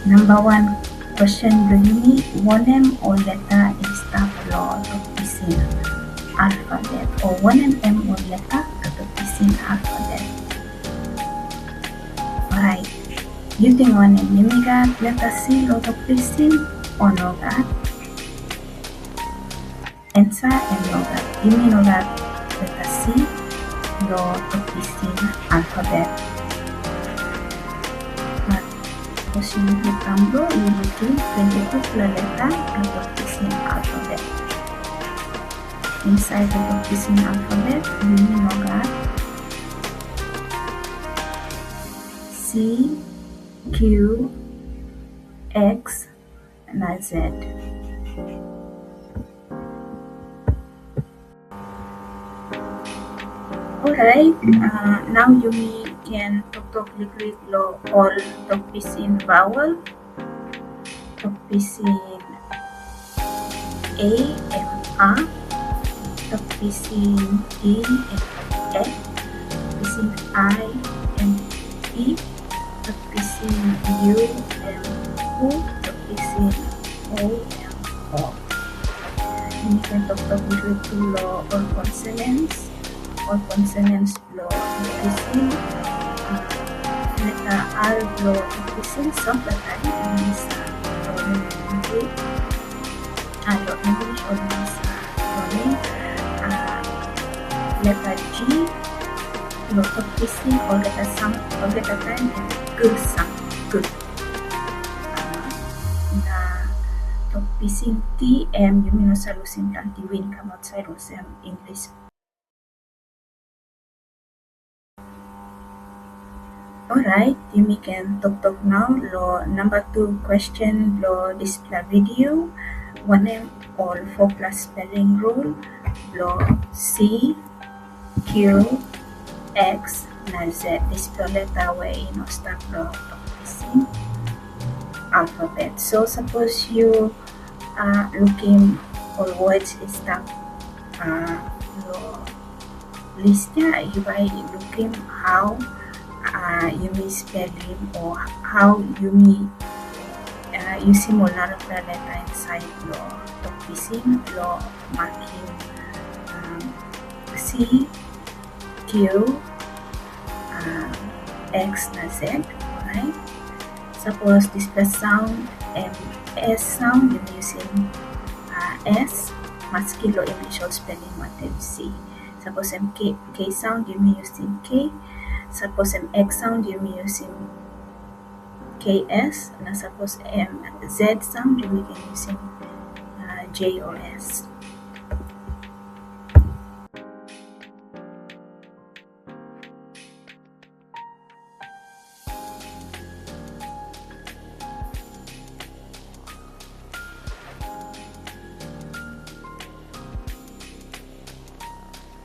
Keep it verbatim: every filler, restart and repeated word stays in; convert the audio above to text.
Namba wan question bilong yumi, wanem ol leta i stap long tok Pisin alfabet? O wanem em ol leta bilong tok Pisin alfabet? Orait, yu ting wanem, yumi gat leta C long tok Pisin o nogat? Ansa em nogat. Yumi no gat leta C long tok Pisin alfabet. But sapos yu lukim Tumblr, yu lukim twenty two pela leta long tok Pisin alfabet. Insait long tok Pisin alfabet, yumi no gat C, Q, X, na Z. Orait, uh, nau yumi ken toktok liklik long ol tok Pisin vowel. Tok Pisin A em A, tok Pisin E em E, tok Pisin I em I, tok Pisin U em U, tok Pisin O em O. Yumi ken toktok liklik tu long ol consonants, ol consonants bilong tok Pisin, ah, leta R bilong tok Pisin, sampela taim em i stap long English, ah, long English, em i stap long, ah, leta G bilong tok Pisin, olgeta sam-, olgeta taim em G sound, G. Ah, na tok Pisin T em yumi no save lusim planti win kam ausait olsem English. Orait, yumi ken toktok nau long namba tu question bilong dispela video. Wanem ol fopela spelling rule bilong C, Q, X, na Z, dispela leta we i no stap long tok Pisin alfabet? So, sapos yu, ah, lukim ol words i stap, ah, long list ya, yu bai lukim hau, ah, yumi spelim o hau yumi, ah, yusim ol narapela leta insait long tok Pisin long makim, um, C, Q, ah, X na Z, orait? Sapos dispela sound em S sound, yumi yusim, ah, S, maski long English ol spelling wantaim C. Sapos em K, K sound, yumi yusim K. Sapos em X sound, yumi yusim K S. Na sapos em Z sound, yumi ken yusim, ah, J o S.